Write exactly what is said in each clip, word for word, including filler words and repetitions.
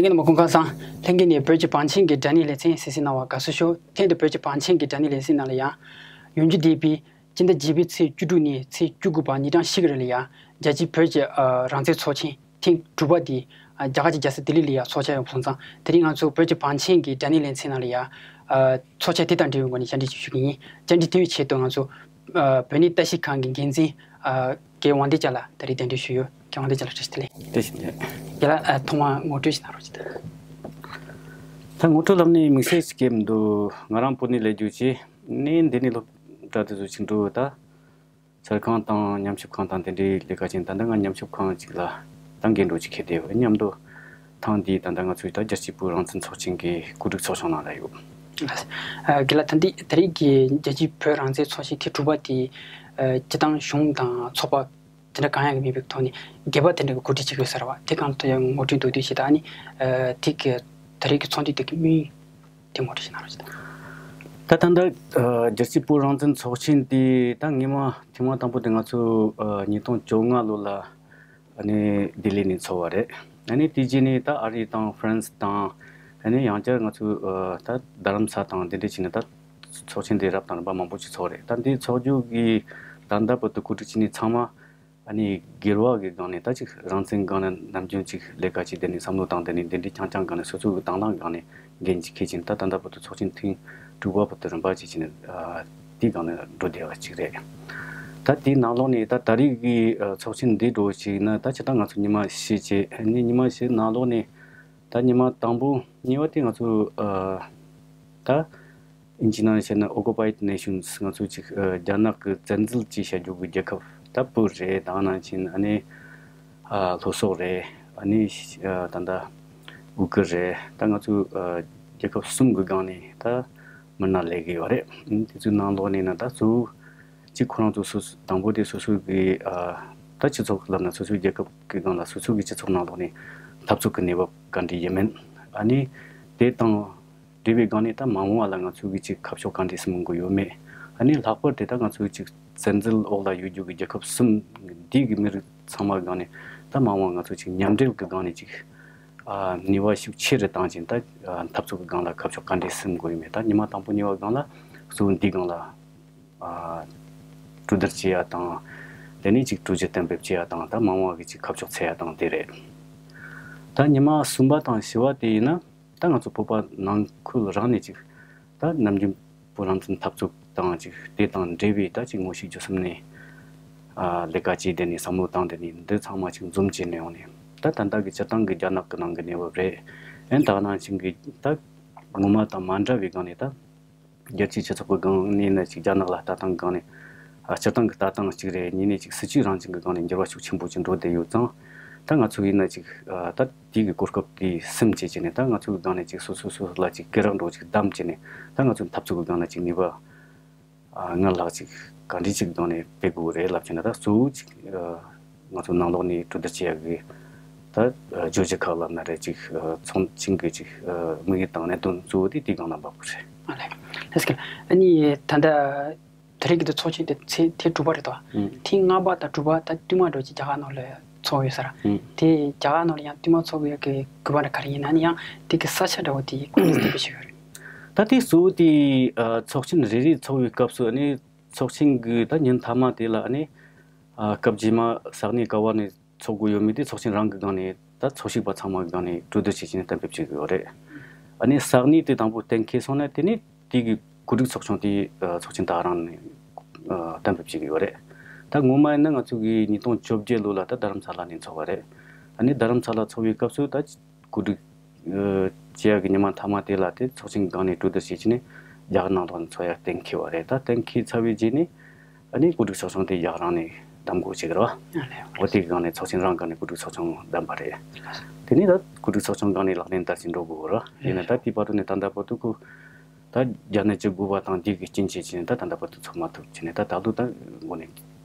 ཐེངས་མ་སྐུ་ཁམས་བཟང་། ལྷན་རྒྱས་ནས་བོད་ཀྱི་བང་ཆེན་གྱི་དྲ་གནས་ལེ་ཚན་གསན་གཟིགས་གནང་བར་དགའ་བསུ་ཞུ། ཐེངས་འདིའི་བོད་ཀྱི་བང་ཆེན་གྱི་དྲ་གནས་ལེ་ཚན་ནང་ལ་ཡང་། ཡོང་རྒྱུ་བསྡད་པའི་སྤྱི་ཟླ་བརྒྱད་པའི་ཚེས་བཅུ་དྲུག་ནས་ཚེས་བཅུ་དགུ་བར་ཉིན་གྲངས་བཞི་གི་རིང་ལ་ཡང་རྒྱལ་སྤྱིའི་བོད་ཀྱི་ཨ་རང་བཙན་ཚོགས་ཆེན་ཐེངས་དྲུག་པ་དེ་ཨ་རྒྱ་གར་གྱི་རྒྱལ་ས་ལྡི་ལི་ལ་ཡང་ཚོགས་འཆར་ཡོད་པ་སོང་ཙང་། དེ་རིང་ང་ཚོ་བོད་ཀྱི་བང་ཆེན་གྱི་དྲ་གནས་ལེ་ཚན་ནང་ལ་ཡང་ཨ་ཚོགས་འཆར་དེ་དང་འབྲེལ་བའི་སྒོ་ནས་བཅར་འདྲི་ཞུ་གི་ཡིན། བཅར་འདྲི་དེའི་ཆེད་དུ་ང་ཚོ་ཨ་བོད་གནས་བརྟག་ཞིབ་ཁང་གི་འགན་འཛིན་ཨ་རྒན་དབང་ལྡན་རྒྱལ་ལགས་ད་རེས་གདན་འདྲེན་ཞུས་ཡོད། རྒན་དབང་ལྡན་རྒྱལ་ལགས་བཀྲ་ཤིས་བདེ་ལེགས། བཀྲ་ཤིས་བདེ་ལེགས། རྒན་ལགས་ཨ་ཐོག་མར་ངོ་སྤྲོད་ཅིག་གནང་རོགས་གྱིས། ད་ངོ་སྤྲོད་ལམ་ནས་དམིགས་བསལ་ཅིག་གི་མི་འདུག་ང་རང་བོད་ནས་ལས་རྒྱུ་ཅིག་ནས་འདི་ནས་སློབ་གྲྭ་དེ་ཚོ་ཅིག་འགྲོ་ད། ཚར་ཁང་དང་ཉམས་ཞིབ་ཁང་དང་དེ་འདྲའི་ལས་ཀ་ཅིག་ད་ལྟ་ང་ཉམས་ཞིབ་ཁང་ཅིག་ལ་ད་འགན་འགྲོ་ཅིག་འཁྱེར་བསྡད་ཡོད། མཉམ་དུ་ཐེངས་འདིའི་ད་ལྟ་ང་ཚོའི་ད་རྒྱལ་སྤྱིའི་བོད་རང་བཙན་ཚོགས་ཆེན་གྱི་གོ་སྒྲིག་ཚོགས་ཆུང་ནང་ལ་ཡོད། ཨ་རྒན་ལགས་ད་འདི་ད་རེས་ཀྱི་རྒྱལ་སྤྱིའི་བོད་རང་བཙན་ཚོགས་ཆེན་ཐེངས་དྲུག་པ་དེ་ཨ་སྤྱིར་བཏང་གཞུང་དང་ཚོགས་པ་དེ་འདྲ་གང་ཡང་མེད་པའི་ཐོག་ནས་སྒེར་པ་དེ་འདྲ་གི་གོ་སྒྲིག་བྱེད་དགོས་ཟེར་བ་དེ་གང་དུ་ཡང་ངོ་སྤྲོད་མདོར་བསྡུས་བྱེད་ད། ཨ་ནི་ཨ་དེ་གི་ད་རེས་ཀྱི་ཚོགས་འདུ་དེ་གི་དམིགས་ཡུལ་དེ་ངོ་སྤྲོད་ཞིག་གནང་རོགས་གྱིས། ད་ད་ལྟ་ཨ་རྒྱལ་སྤྱིའི་བོད་རང་བཙན་ཚོགས་ཆེན་དེ་ད་སྔོན་མ་ཐེངས་མ་དང་པོ་དེ་ང་ཚོ་ཨ་ཉིས་སྟོང་བཅོ་ལྔ་ལོ་ལ་ཨ་ནི་ལྡི་ལི་ནས་ཚོགས་པ་རེད། ཨ་ནི་དེ་རྗེས་ནས་ད་ཨ་རི་དང་ཧྥ་རན་སི་དང་ཨ་ནི་ཡང་བསྐྱར་ང་ཚོ་ཨ་ད་རྡ་རམ་ས་དང་དེ་འདྲ་བྱས་ནས་ད་ཚོགས་ཆེན་དེ་རབ་དང་རིམ་པ་མང་པོ་ཅིག་ཚོགས་རེད། ད་འདི་ཚོགས་རྒྱུ་གི་ད་ལྟ་བར་དུ་གོ་སྒྲིག་བྱས་ནས་ཚང་མ། ཨ་ནི་སྒེར་བ་གི་སྒང་ནས་ད་ཅིག་རང་བཙན་སྒང་ནས་ནམ་རྒྱུན་ཅིག་ལས་ཀ་ཅིག་དེ་ནས་བསམ་བློ་བཏང་དེ་ནས་འདི་འདྲའི་རྐྱང་རྐྱང་སྒང་ནས་སོ་སོ་གི་དང་བླངས་སྒང་ནས་འགན་ཅིག་འཁྱེར་ཅིང་ད་ད་ལྟ་བར་དུ་ཚོགས་ཆེན་ཐེངས་དྲུག་པ་བར་དུ་རིམ་པ་ཅིག་བྱས་ནས་ཨ་དེའི་སྒང་ནས་འགྲོ་བསྡད་པ་ཅིག་རེད། ད་དེའི་ནང་ལོགས་ནས་ད་ད་རེས་ཀྱི་ཨ་ཚོགས་ཆེན་འདི་འགྲོ་ཅིག་ན་ད་ཅི་ད་ང་ཚོ་ཉི་མ་བཞི་བྱས་ཨ་ནི་ཉི་མ་བཞི་ནང་ལོགས་ནས་ད་ཉི་མ་དང་པོ་གཉིས་པ་དེ་ང་ཚོ་ཨ་ད། ཨིན་ཇི་ནང་བཤད་ན་Occupied Nations ང་ཚོ་ཅིག་ཨ་རྒྱ་ནག་གི་བཙན་འཛུལ་ཅེས་བྱ་རྒྱུ་གི་རྒྱལ་ཁབ་ད་བོད་རེད། ད་ནང་བཞིན་ཨ་ནི་ཨ་ལྷོ་སོག་རེད། ཨ་ནི་ཨ་ད་ལྟ་ཝུ་གུར་རེད། ད་ང་ཚོ་ཨ་རྒྱལ་ཁབ་གསུམ་གི་སྒང་ནས་ད་མི་སྣ་སླེབས་ཀྱི་ཡོད་རེད། ཨ་ནི་དེ་ཚོའི་ནང་ལོགས་ནས་ན་ད་གཙོ་བོ་ཅིག་ཁོ་རང་ཚོ་སོ་སོ་དང་པོ་དེ་སོ་སོ་གི་ཨ་ད་སྤྱི་ཚོགས་ལབ་ན་སོ་སོའི་རྒྱལ་ཁབ་ཀྱི་སྒང་ལ་སོ་སོ་གི་སྤྱི་ཚོགས་ནང་ལོགས་ནས་འཐབ་རྩོད་ཀྱི་གནས་བབ་ག་འདྲ་ཡིན་མིན། ཨ་ནི་དེ་དང་། འབྲེལ་བའི་སྒང་ནས་ད་མ་འོངས་པ་ལ་ང་ཚོ་གི་ཅིག་ཁ་ཕྱོགས་ག་འདྲས་སེ་མངོན་གྱི་ཡོད་མེད། ཨ་ནི་ལྷག་པར་དེ་ད་ང་ཚོའི་ཅིག་བཙན་འཛུལ་འོག་ལ་ཡོད་རྒྱུ་གི་རྒྱལ་ཁབ་གསུམ་འདི་གི་མི་རིགས་ཚང་མ་སྒང་ནས་ད་མ་འོངས་པ་ང་ཚོ་ཅིག་མཉམ་འབྲེལ་གྱི་སྒང་ནས་ཅིག་ཨ་ནུས་པ་ཤུགས་ཆེ་རུ་བཏང་ཅིང་ད་ཨ་འཐབ་རྩོད་ཀྱི་སྒང་ལ་ཁ་ཕྱོགས་ག་འདྲས་སེ་མངོན་གྱི་ཡོད་མེད། ད་ཉི་མ་དང་པོ་གཉིས་པ་སྒང་ལ་གཙོ་བོ་འདིའི་སྒང་ལ་ཨ་གྲོས་བསྡུར་བྱེད་ཡ་དང་། དེ་ནས་ཅིག་གྲོས་གཞི་གཏན་འབེབས་བྱེད་ཡ་དང་ད་མ་འོངས་པ་གི་ཅིག་ཁ་ཕྱོགས་འཚོལ་ཡ་དང་དེ་རེད། ད་ཉི་མ་གསུམ་པ་དང་བཞི་པ་དེ་ཡིན་ན། ད་ང་ཚོ་བོད་པ་ནང་ཁུལ་རང་ནས་ཅིག་ད་ནམ་རྒྱུན་བོད་རང་བཙན་འཐབ་རྩོད་དང་ཅིག་དེ་དང་འབྲེལ་བའི་ད་ཅིག་ངོ་ཤེས་རྒྱུ་གསུམ་ནས་ཨ་ལས་ཀ་བྱས་བསྡད་ནས་བསམ་བློ་བཏང་བསྡད་ནས་འདི་ཚང་མ་ཅིག་འཛོམས་བྱས་ནས་ཡོང་ནས་ད་ད་ལྟ་གི་སྤྱིར་བཏང་གི་རྒྱ་ནག་གི་ནང་གི་གནས་བབ་རེད། ཨན་ད་ནང་བཞིན་གི་ད་ངོ་མ་དང་མ་འདྲ་བའི་སྒང་ནས་ད་རྒྱལ་སྤྱིའི་སྤྱི་ཚོགས་ཀྱི་སྒང་ནས་ནི་ཅིག་རྒྱ་ནག་ལ་ལྟ་སྟངས་སྒང་ནས་ཨ་སྤྱིར་བཏང་གི་ལྟ་སྟངས་གཅིག་རེད། གཉིས་ནས་ཅིག་སྲིད་ཇུས་རང་བཞིན་གྱི་སྒང་ནས་འགྱུར་བ་ཤུགས་ཆེན་པོ་ཅིག་འགྲོ་བསྡད་ཡོད་ཙང་ད་ང་ཚོ་ཡིན་ན་ཅིག་ཨ་ད། དེ་གི་གོ་སྐབས་དེ་སེམས་བཅས་བྱས་ནས་ད་ང་ཚོའི་སྒང་ནས་ཅིག་སོ་སོ་སོ་སོ་ལ་ཅིག་སྐད་རགས་འདྲ་ཅིག་བདམས་བྱས་ནས་ད་ང་ཚོའི་འཐབ་རྩོད་ཀྱི་སྒང་ལ་ཅིག་ནུས་པ་ཨ་སྔར་ལྷག་ཅིག་ག་འདྲ་ཅིག་སྒང་ནས་སྤེལ་དགོས་རེད་ལབ་བྱས་ན་ད་གཙོ་བོ་ཅིག་ཨ་ང་ཚོ་ནང་ལོགས་ནས་གྲོས་བསྡུར་བྱེད་ཡག་གི་ད་ཨ་བརྗོད་གཞི་ཁག་ལབ་ན་རེད། ཅིག་ཨ་ཚོགས་ཆེན་གྱི་ཅིག་ཨ་དམིགས་ཡུལ་དང་གནད་དོན་གཙོ་བོ་དེ་དེའི་སྒང་ལ་འབབ་དགོས་རེད། ཨ་ལས། ལགས་སོ། ཨ་ནི་ད་ལྟ། དེ་རིང་གི་ཚོགས་ཆེན་དེ་ཚེས་ཐེངས་དྲུག་པ་རེད་དོ། ཨང་། ཐེངས་ལྔ་པ་དང་དྲུག་པ་ད་བསྟུད་མར་འགྲོ་ཅིག་རྒྱ་གར་ནང་ལ་ཚོགས་ཡོད་ས་ར། ཨང་། དེ་རྒྱ་གར་ནང་ལ་ཡང་བསྟུད་མར་ཚོགས་ཡོད་ཀྱི་དགོས་པ་འདྲ་ག་རེ་ཡིན་ན་ནི་ཡང་དེ་གི་ས་ཆ་འདྲ་བོ་དེ་ག་འདྲ་སྟོན་པ་ཞིག་ཡོད་རེད། ད་དེ་གཙོ་བོ་དེ་ཨ་ཚོགས་ཆེན་རེ་རེ་ཚོགས་པའི་སྐབས་སུ་ཨ་ནི་ཚོགས་ཆེན་གི་ད་ཉིན་མཐའ་མ་དེ་ལ་ཨ་ནི་ཨ་སྐབས་རྗེས་མ་ས་གནས་ག་བ་ནས་ཚོགས་དགོས་ཡོད་མེད་དེ་ཚོགས་ཆེན་རང་གི་སྒང་ནས་ད་ཚོགས་ཞུགས་པ་ཚང་མ་གི་སྒང་ནས་གྲོས་བསྡུར་བྱེད་ཀྱིན་གཏན་འབེབས་བྱེད་ཀྱི་ཡོད་རེད། ཨ་ནི་ས་གནས་དེ་དང་པོ་གཏན་འཁེལ་སོང་ན་དེ་ནས་དེ་གི་གོ་སྒྲིག་ཚོགས་ཆུང་དེ་ཚོགས་ཆེན་ད་རང་ནས་གཏན་འབེབས་བྱེད་ཀྱི་ཡོད་རེད། ད་སྔོན་མ་ཡིན་ན་ང་ཚོ་གི་ཉིས་སྟོང་བཅོ་བརྒྱད་ལོ་ལ་ད་རྡ་རམ་ས་ལ་ནས་ཚོགས་པ་རེད། ཨ་ནི་རྡ་རམ་ས་ལ་ཚོགས་པའི་སྐབས་སུ་ད་གོ་སྒྲིག་བྱེད་ཡག་གི་ཉི་མ་མཐའ་མ་དེ་ལ་དེ་ཚོགས་ཆེན་གི་སྒང་ནས་གྲོས་བསྡུར་བྱེད་ཀྱིན་ནས་རྒྱ་གར་ནང་ལོགས་ནས་ཚོགས་ཡག་གཏན་འཁེལ་བ་རེད། ད་གཏན་འཁེལ་ཚར་བའི་རྗེས་ནས། ཨ་ནི་གོ་སྒྲིག་ཚོགས་ཆུང་དེ་རྒྱ་གར་རང་ནས་བདམས་དགོས་ཅིག་རེད་བ། ཨ་ལས། འོ་དེ་གི་སྒང་ནས་ཚོགས་ཆེན་རང་སྒང་ནས་གོ་སྒྲིག་ཚོགས་ཆུང་བདམས་པ་རེད། དེ་ནས་ད་གོ་སྒྲིག་ཚོགས་ཆུང་སྒང་ནས་ལག་ལེན་བསྟར་ཞིང་འགྲོ་དགོས་རེད་བ། ཡིན་ན་ད་དེ་བར་དུ་ནས་ད་ལྟ་བར་དུ་ཁོ་ད་རྒྱ་ནག་གི་དགོས་པ་དང་དེ་གི་རྐྱེན་བྱས་བྱས་ནས་ད་ད་ལྟ་བར་དུ་ཚོགས་མ་ཐུབ་བྱས་ནས་ད་ད་ལོ་ད་འགོ་ནས་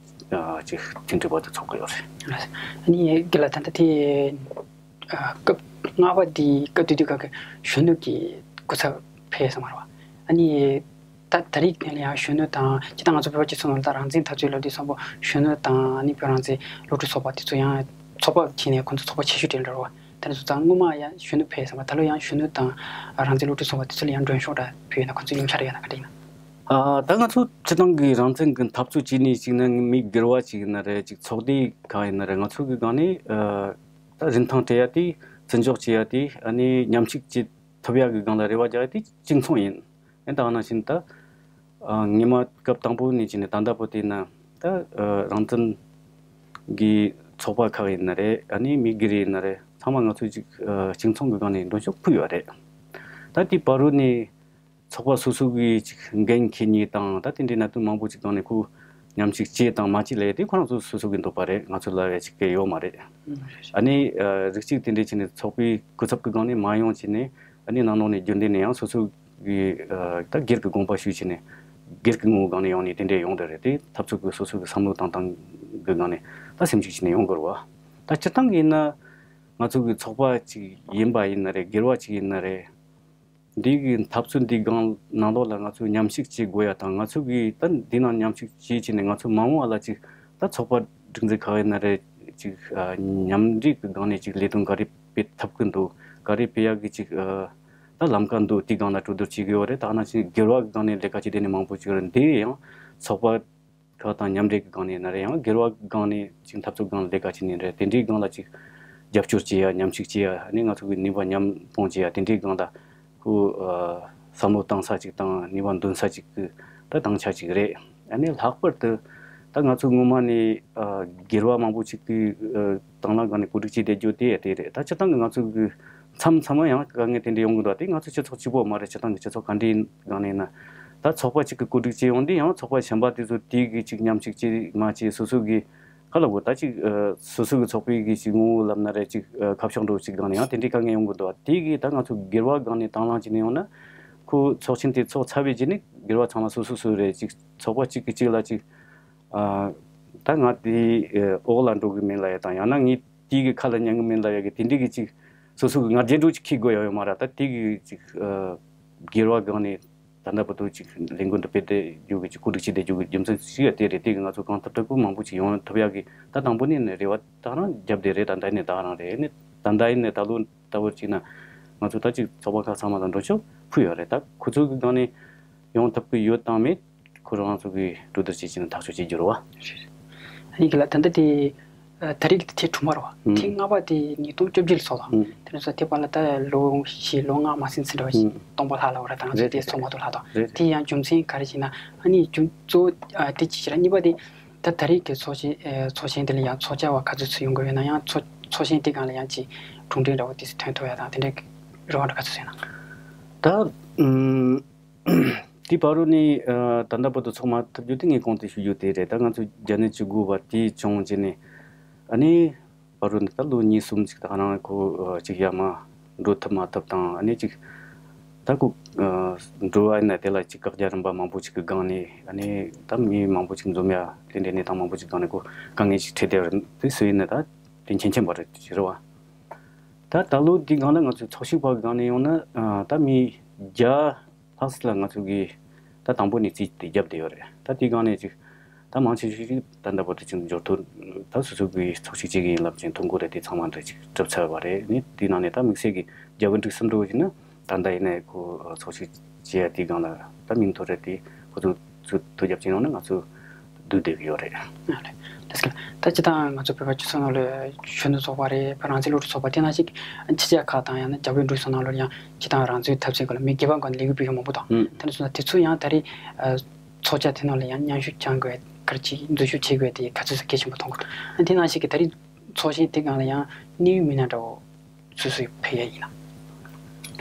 ཨ་ཅིག་ཐེངས་དྲུག་པ་དུ་ཚོགས་དགོས་ཡོད་རེད། ཨ་ནི་རྒན་ལགས་ད་ལྟ་དེ། ཨ་སྐབས་ལྔ་པ་འདི་སྐབས་དེ་དུས་སྐབས་ཀྱི་གཞོན་ནུ་གི་སྐུ་ཚབ་ཕེབས་སོང་བ་རེད་བ། ཨ་ནི་ད་ད་རེས་ཀྱི་ཡང་གཞོན་ནུ་དང་སྤྱིར་བཏང་ང་ཚོ་བོད་པའི་སྤྱི་ཚོགས་ནང་ལ་ད་རང་བཙན་འཐབ་རྩོད་ལབ་དུས་ཙམ་པ་གཞོན་ནུ་དང་ཨ་ནི་བོད་རང་བཙན་སློབ་ཕྲུག་ཚོགས་པ་དེ་ཚོ་ཡང་ཚོགས་པ་བྱས་ནས་ཁོང་ཚོ་ཚོགས་པ་ཆེ་ཤོས་དེ་འདྲ་རེད་བ། དེ་ནས་སོང་ཙང་སྔོན་མ་ཡང་གཞོན་ནུ་ཕེབས་ཟེར་བ་ད་ལོ་ཡང་གཞོན་ནུ་དང་རང་བཙན་སློབ་ཕྲུག་ཚོགས་པ་དེ་ཚོ་ལ་ཡང་མགྲོན་ཤོག་འདྲ་ཕུལ་ཡོད་ན་ཁོང་ཚོའི་ཡོང་འཆར་ཡོད་ན་ག་འདྲ་ཡིན་ན། ཨ་ད་ང་ཚོ་སྤྱིར་བཏང་གི་རང་བཙན་གྱི་འཐབ་རྩོད་བྱས་ནས་གཅིག་ན་མི་སྒེར་བ་གཅིག་ཡིན་ན་རེད། གཅིག་ཚོགས་སྡེ་ཁག་ཡིན་ན་རེད། ང་ཚོ་གི་སྒང་ནས་ཨ་ད་རིན་ཐང་སྤྲད་ཡ་དེ་བརྩི་འཇོག་བྱེད་ཡ་དེ་ཨ་ནི་མཉམ་ཞུགས་བྱེད་ཐུབ་ཡ་གི་སྒང་ལ་རེ་བ་རྒྱག་ཡ་དེ་གཅིག་མཚུངས་ཡིན། ཨ་ད་ག་ནང་བཞིན་ད་ཨ་ངེད་མ་སྐབས་དང་པོ་ནས་བྱས་ནས་ད་ལྟ་བར་དུ་ཡིན་ན་ད་ཨ་རང་བཙན་གྱི་ཚོགས་པ་ཁག་ཡིན་ན་རེད། ཨ་ནི་མི་སྒེར་ཡིན་ན་རེད། ཚང་མ་ང་ཚོ་གཅིག་ཨ་གཅིག་མཚུངས་ཀྱི་སྒང་ནས་མགྲོན་ཤོག་ཕུལ་ཡོད་རེད། ད་དེའི་བར་དུ་ནས་ཚོགས་པ་སོ་སོ་གི་ཅིག་འགན་འཁྱེར་ནས་དང་ད་དེ་འདྲའི་གནད་དོན་མང་པོ་ཅིག་སྒང་ནས་ཁོ་མཉམ་ཞུགས་བྱས་དང་མ་བྱས་ལབ་ཡ་དེ་ཁོ་རང་ཚོ་སོ་སོ་གི་འདོད་པ་རེད། ང་ཚོ་ལབ་ཡ་ཅིག་གི་ཡོད་མ་རེད། ཨ་ནི་ཨ་རིགས་གཅིག་དེ་འདྲའི་བྱས་ནས་ཚོགས་པའི་སྐུ་ཚབ་ཀྱི་སྒང་ནས་མ་ཡོང་བྱས་ནས་ཨ་ནི་ནང་ལོགས་ནས་རྒྱུན་ལྡན་ནས་ཡང་སོ་སོ་གི་ཨ་ད་སྒེར་གྱི་དགོངས་པ་ཞུས་བྱས་ནས་སྒེར་གྱི་ངོ་བོའི་སྒང་ནས་ཡོང་ནས་དེ་འདྲའི་ཡོང་བསྡད་རེད། དེ་འཐབ་རྩོད་ཀྱི་སོ་སོ་གི་བསམ་བློ་བཏང་སྟངས་ཀྱི་སྒང་ནས་ད་སེམས་ཤུགས་བྱས་ནས་ཡོང་དགོས་རེད་བ། ད་སྤྱིར་བཏང་གི་ཡིན་ན་ང་ཚོ་གི་ཚོགས་པ་ཅིག་ཡིན་པ་ཡིན་ན་རེད། སྒེར་བ་ཅིག་ཡིན་ན་རེད། འདི་གི་འཐབ་རྩོད་འདི་སྒང་ནང་ལོགས་ལ་ང་ཚོས་མཉམ་ཞུགས་བྱེད་དགོས་ཡ་དང་། ང་ཚོ་གིས་ད་འདི་ནང་མཉམ་ཞུགས་བྱེད་བྱས་ནས་ང་ཚོ་མ་འོངས་པ་ལ་ཅིག་ད་ཚོགས་པ་སྒྲིག་འཛུགས་ཁག་ཡིན་ན་རེད། ཅིག་ཨ་མཉམ་འབྲེལ་གི་སྒང་ནས་ཅིག་ལས་དོན་ག་རེ་སྤེལ་ཐུབ་ཀྱི་འདུག་ག་རེ་སྤེལ་ཡག་གི་ཅིག་ཨ་ད་ལམ་ཁ་འདུག་དེའི་སྒང་ལ་གྲོས་བསྡུར་བྱེད་ཀྱི་ཡོད་རེད། ད་ནང་བཞིན་སྒེར་བ་གི་སྒང་ནས་ལས་ཀ་བྱེད་མཁན་མང་པོ་ཅིག་ཡོད་རེད། འདི་ཡང་ཚོགས་པ་ཁག་དང་མཉམ་འབྲེལ་གྱི་སྒང་ནས་ཡིན་ན་རེད། ཡང་སྒེར་བ་སྒང་ནས་ཅིག་འཐབ་རྩོད་སྒང་ལས་ཀ་བྱེད་ནི་རེད། དེ་འདྲའི་སྒང་ལ་ཅིག་རྒྱབ་སྐྱོར་བྱེད་ཡ། མཉམ་ཞུགས་བྱེད་ཡ། ཨ་ནི་ང་ཚོ་གི་ནུས་པ་མཉམ་སྤུངས་བྱེད་ཡ། དེ་འདྲའི་སྒང་ལ་ཁོ་ཨ་བསམ་བློ་བཏང་ས་ཅིག་དང་ནུས་པ་འདོན་ས་ཅིག་གི་ད་སྡིངས་ཆ་ཅིག་རེད། ཨ་ནི་ལྷག་པར་དུ་ད་ང་ཚོ་སྔོན་མ་ནས་ཨ་སྒེར་བ་མང་པོ་ཅིག་གི་ཨ་དང་བླངས་སྒང་ནས་གོ་སྒྲིག་བྱས་བསྡད་རྒྱུ་དེ་ཡ་དེ་རེད། ད་སྤྱིར་བཏང་གི་ང་ཚོ་གི་མཚམས་མཚམས་མ་ཡང་དཀའ་ངལ་དེ་འདྲ་ཡོང་གི་འདུག་དེ་ང་ཚོ་སྤྱི་ཚོགས་གཅིག་པོ་མ་རེད། སྤྱིར་བཏང་གི་སྤྱི་ཚོགས་ག་འདྲའི་སྒང་ནས་ཡིན་ན། ད་ཚོགས་པ་གཅིག་གི་བཀོད་སྒྲིག་བྱས་ཡོང་དུས་ཡང་ཚོགས་པ་གཞན་པ་དེ་ཚོ་དེ་གི་ཅིག་མཉམ་ཞུགས་བྱེད་མ་བྱེད། སོ་སོ་གི་ག་ལ་གོ་ད་ཅིག་ཨ་སོ་སོ་གི་ཚོགས་པའི་གི་ཅིག་ངོ་བོ་ལབ་ན་རེད། ཅིག་ཨ་ཁ་ཕྱོགས་འདྲ་བོ་ཅིག་སྒང་ནས་ཡང་དེ་འདྲའི་དཀའ་ངལ་ཡོང་གི་འདུག་དེ་གི་ད་ང་ཚོ་སྒེར་བ་སྒང་ནས་དང་བླངས་བྱས་ནས་ཡོང་ན་ཁོ་ཚོགས་ཆེན་དེ་ཚོགས་ཚར་བའི་རྗེས་ནས་སྒེར་བ་ཚང་མ་སོ་སོ་སོ་རེད། ཅིག་ཚོགས་པ་གཅིག་གི་གཅིག་ལ་ཅིག་ཨ་ད་ང་དེའི་ཨ་འོག་ལ་འགྲོ་གི་མིན་ལབ་ཡ་དང་། ཡང་ན་ངས་དེའི་གི་ཁ་ལ་ཉན་གི་མིན་ལབ་ཡ་གི་དེ་འདྲའི་གི་ཅིག་སོ་སོ་གི་ང་རྒྱལ་འདྲ་བོ་ཅིག་འཁྱེར་དགོས་ཡ་ཡོད་མ་རེད། ད་དེ་གི་ཅིག་ཨ་སྒེར་བ་སྒང་ནས་ད་ལྟ་བར་དུ་ཅིག་ལས་འགུལ་འདི་སྤེལ་བསྡད་རྒྱུ་གི་ཅིག་བཀོད་སྒྲིག་བྱས་བསྡད་རྒྱུ་གི་རྒྱུ་མཚན་ཞིག་ཡང་དེ་རེད། དེ་གི་ང་ཚོ་གང་ཐུབ་ཐུབ་པོ་མང་པོ་ཅིག་ཡོང་ཐུབ་ཡ་གི་ད་དང་པོ་ནས་ནས་རེ་བ་ད་རང་བརྒྱབ་བསྡད་རེད། ད་ད་ནས་ད་རང་རེད། ནས་ད་ད་ཡིན་ནས་ད་ལོ་ལྟ་བུར་བྱས་ན་ང་ཚོ་ད་ཅིག་ཚོགས་པ་ཁག་ཚང་མ་ལ་མགྲོན་ཤོག་ཕུལ་ཡོད་རེད། ད་ཁོ་ཚོ་གི་སྒང་ནས་ཡོང་ཐུབ་ཀྱི་ཡོད་དང་མེད་ཁོ་རང་ཚོ་གིས་གྲོས་བསྡུར་བྱེད་ཀྱི་ན་ཐག་གཅོད་བྱེད་རྒྱུ་རེད་བ། རེད། ཨ་ནི་གི་ལ་ད་ལྟ་དེ་ཨ་ད་རེས་ཀྱི་དེ་ཐེངས་དྲུག་པ་རེད་བ། ཨུམ། ཐེངས་ལྔ་པ་དེ་ཉིས་སྟོང་བཅོ་བརྒྱད་ལ་ཚོགས་ལ། ཨུམ། དེ་ནས་བཟུང་དེ་བར་ལ་ད་ལོ་བཞི་ལོ་ལྔ་མ་ཟིན་ཙམ་འདྲ་བ་ཞིག་ཨུམ། སྟོང་པ་ལྷག་ལ་འོ་ར་ད་ང་ཚོ་རེད་དེ་རེད། ཚོགས་མ་ཐུབ་ལྷག་དང་། རེད་རེད། དེ་ཡང་རྒྱུ་མཚན་ག་རེ་ཞིག་ན་ཨ་ནི་རྒྱུ་གཙོ་བོ་ཨ་དེ་གཅིག་བྱས་ར། གཉིས་པ་དེ་ད་ད་རེས་ཀྱི་ཚོགས་ཆེན་ཨ་ཚོགས་ཆེན་དེ་ལ་ཡང་ཚོགས་བཅར་བ་ག་ཚོད་ཚོད་ཡོང་གི་ཡོད་ན། ཡང་ཚོགས་ཚོགས་ཆེན་དེ་སྒང་ལ་ཡང་ཅིག་གྲུབ་འབྲས་འདྲ་བོ་དེ་ཚོ་ཐོན་ཐུབ་ཡ་དང་དེ་འདྲའི་རེ་བ་འདྲ་ག་ཚོད་ཡོད་ན། ད་ཨུམ། དེའི་བར་དུ་ནས་ཨ་ད་ལྟ་བར་དུ་ཚོགས་མ་ཐུབ་རྒྱུ་དེ་ངས་གོང་དུ་ཞུ་རྒྱུ་དེ་རེད། ད་ང་ཚོ་རྒྱ་ནག་བཅུ་དགུ་པ་དེ་བྱུང་རྗེས་ནས་ཨ་ནི་བར་དུ་ནས་ད་ལོ་གཉིས་གསུམ་ཅིག་ད་ག་རང་ཁོ་ཨ་ཅིག་ཡར་མར་འགྲོ་ཐུབ་མ་ཐུབ་དང་། ཨ་ནི་ཅིག་ད་ཁོ་ཨ་འགྲོ་བ་ཡིན་ན་དེ་ལ་ཅིག་བཀག་རྒྱ་རིམ་པ་མང་པོ་ཅིག་གི་སྒང་ནས། ཨ་ནི་ད་མི་མང་པོ་ཅིག་འཛོམས་ཡ་དེ་འདྲའི་གནས་སྟངས་མང་པོ་ཅིག་སྒང་ནས་ཁོ་དཀའ་ངལ་ཅིག་འཕྲད་བསྡད་རེད། དེ་སུ་ཡིན་ན་ད་དེ་མཁྱེན་མཁྱེན་པ་རེད་ཅིག་རེད་བ། ད་ད་ལོ་འདི་སྒང་ལ་ང་ཚོའི་ཚོགས་ཞུགས་པ་སྒང་ནས་ཡོང་ན་ཨ་ད་མི་བརྒྱ་ལྷག་ཙམ་ལ་ང་ཚོ་གིས་ད་དང་པོ་ནས་རྩིས་དེ་བརྒྱབ་བསྡད་ཡོད་རེད། ད་དེའི་སྒང་ནས་ཅིག་ད་མང་ཆེ་ཤོས་ཅིག་ད་ལྟ་བར་དུ་ཅིག་འབྱོར་ཐོན། ད་སོ་སོ་གིས་ཚོགས་ཞུགས་བྱེད་ཀྱི་ཡིན་ལབ་ཅིང་ཐོ་འགོད་རེད་དེ་ཚང་མ་འདྲ་ཅིག་གྲུབ་ཚར་བ་རེད། ནི་དེའི་ནང་ནས་ད་དམིགས་བསལ་གྱི་བརྒྱ་དགུ་འགྲིག་གསུམ་འགྲོ་བཞིན་ན་ད་ལྟ་ཡིན་ནའི་ཁོ་ཚོགས་ཞུགས་བྱེད་ཡ་དེའི་སྒང་ལ་ད་མིང་ཐོ་རེད་དེ་ཁོ་ཚོ་ཚོས་ཐོ་རྒྱབ་ཅིང་ཡོང་ན་ང་ཚོ་བསྡུ་བསྡད་ཀྱི་ཡོད་རེད། ཨ་ལས། དེ་སྐད་ད་སྤྱིར་བཏང་ང་ཚོ་བོད་པ་སྤྱི་ཚོགས་ནང་ལ་གཞོན་ནུ་ཚོགས་པ་རེད། བོད་རང་བཙན་སློབ་ཕྲུག་ཚོགས་པ་དེ་ནང་བཞིན་ཕྱི་རྒྱལ་ཁག་དང་ཡང་ན་རྒྱ་བལ་འབྲུག་སོགས་ནང་ལོགས་ཡང་སྤྱིར་བཏང་རང་བཙན་འཐབ་རྩོད་སྐོར་ལ་མི་སྒེར་པ་སྒང་ནས་ལས་འགུལ་སྤེལ་མཁན་མང་པོ་དང་། ཨུམ། དེ་འདྲ་སོང་ཙང་དེ་ཚོ་ཡང་ད་རེས་ཚོགས་བཅར་དེ་ནང་ལ་ཡང་མཉམ་ཞུགས་བྱ་དགོས་ག་རེ་ཅིག་འཛུལ་ཞུགས་བྱེད་དགོས་དེ་ག་ཚོད་ཙམ་གལ་ཆེན་པོ་མཐོང་གི་འདུག་དེ་ནང་བཞིན་གྱི་ད་རེས་ཚོགས་ཆེན་དེ་སྒང་ལ་ཡང་གནད་ཡོད་མི་སྣ་འདྲ་བོ་སུ་སུ་ཕེབས་ཡ་ཡིན་ན།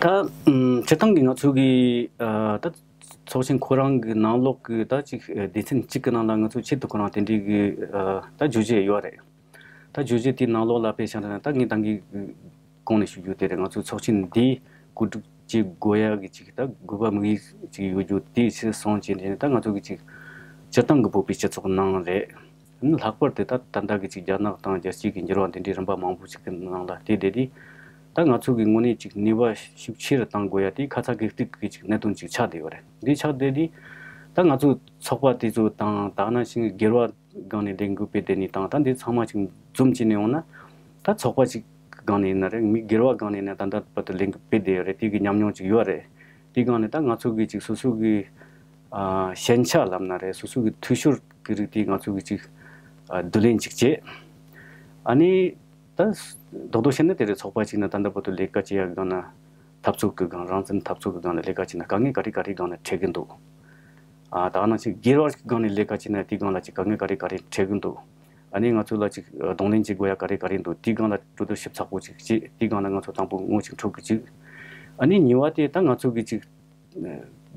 ད་ཨུམ་སྤྱིར་བཏང་གི་ང་ཚོ་གི་ཨ་ད་ཚོགས་ཆེན་ཁོ་རང་གི་ནང་ལོགས་ཀྱི་ད་ཅིག་ཨ་སྡེ་ཚན་གཅིག་གི་ནང་ལ་ང་ཚོ་ཆེད་དུ་ཁོ་རང་དེ་འདྲའི་གི་ཨ་ད་བརྗོད་གཞི་ཡོད་རེད། ད་བརྗོད་གཞི་དེའི་ནང་ལོགས་ལ་དཔེ་བཞག་ན་ད་ངས་ད་གིན་གོང་ནས་ཞུ་རྒྱུ་དེ་རེད། ང་ཚོའི་ཚོགས་ཆེན་འདི་གོ་སྒྲིག་བྱེད་དགོས་ཡ་གི་ཅིག་ད་དགོས་པ་དམིགས་ཡུལ་ཅིག་ཡོད་རྒྱུ་དེ་ཕྱིར་སོང་བྱས་ནས་ད་ང་ཚོ་གི་ཅིག་སྤྱིར་བཏང་གི་བོད་པའི་སྤྱི་ཚོགས་ནང་རེད། ལྷག་པར་དུ་ད་ད་ལྟ་གི་ཅིག་རྒྱ་ནག་དང་རྒྱལ་སྤྱིའི་གི་འགྱུར་བ་འདི་འདྲའི་རིམ་པ་མང་པོ་ཅིག་གི་ནང་ལ་བལྟས་བསྡད་དུས། ད་ང་ཚོ་གི་དངོས་གནས་ཅིག་ནུས་པ་ཤུགས་ཆེ་རུ་གཏང་དགོས་ཡ་དེ་ཁ་ཚ་དགོས་གཏུག་གི་ཅིག་གནད་དོན་ཅིག་ཆགས་བསྡད་ཡོད་རེད། འདི་ཆགས་བསྡད་དུས་ད་ང་ཚོ་ཚོགས་པ་དེ་ཚོ་དང་ད་ག་ནང་བཞིན་སྒེར་བ་སྒང་ནས་ལས་འགུལ་སྤེལ་བསྡད་ནི་དང་ད་འདི་ཚང་མ་ཅིག་འཛོམས་བྱས་ནས་ཡོང་ན་ད་ཚོགས་པ་ཅིག་ སྒང་ནས་ཡིན་ན་རེད། མི་སྒེར་བ་སྒང་ནས་ཡིན་ན་ད་ལྟ་བར་དུ་ལས་འགུལ་སྤེལ་བསྡད་ཡོད་རེད། དེ་གི་ཉམས་མྱོང་ཅིག་ཡོད་རེད། དེའི་སྒང་ནས་ད་ང་ཚོ་གི་ཅིག་སོ་སོ་གི་ཨ་ཞན་ཆ་ལབ་ན་རེད། སོ་སོ་གི་འཐུས་ཤོར་གི་རིགས་དེ་ང་ཚོ་གི་ཅིག་ཨ་བསྡུ་ལེན་ཅིག་བྱས། ཨ་ནི་ད་རྡོག་རྡོག་བཤད་ན་དེ་རེད། ཚོགས་པ་ཅིག་ནི་ད་ལྟ་བར་དུ་ལས་ཀ་བྱེད་ཡག་གི་སྒང་ན། འཐབ་རྩོད་ཀྱི་སྒང་། རང་བཙན་འཐབ་རྩོད་ཀྱི་སྒང་ལ་ལས་ཀ་བྱས་ན་དཀའ་ངལ་ག་རེ་ག་རེ་སྒང་ལ་འཕྲད་ཀྱི་འདུག་ཨ་ད་ནང་བཞིན་སྒེར་བ་གི་སྒང་ནས་ལས་ཀ་བྱས་ན་དེའི་སྒང་ལ་ཅིག་དཀའ་ངལ་ག་རེ་ག་རེ་འཕྲད་ཀྱི་འདུག་ཨ་ནི་ང་ཚོ་ལ་ཅིག་གདོང་ལེན་བྱེད་དགོས་ཡ་ག་རེ་ག་རེ་འདུག་དེའི་སྒང་ལ་གྲོས་བསྡུར་ཞིབ་ཚགས་པོ་ཅིག་བྱས། དེའི་སྒང་ལ་ང་ཚོ་དང་པོ་ངོ་ཅིག་འཕྲོད་ཀྱི་ཅིག་ཨ་ནི་གཉིས་པ་དེ་ད་ང་ཚོ་གི་ཅིག་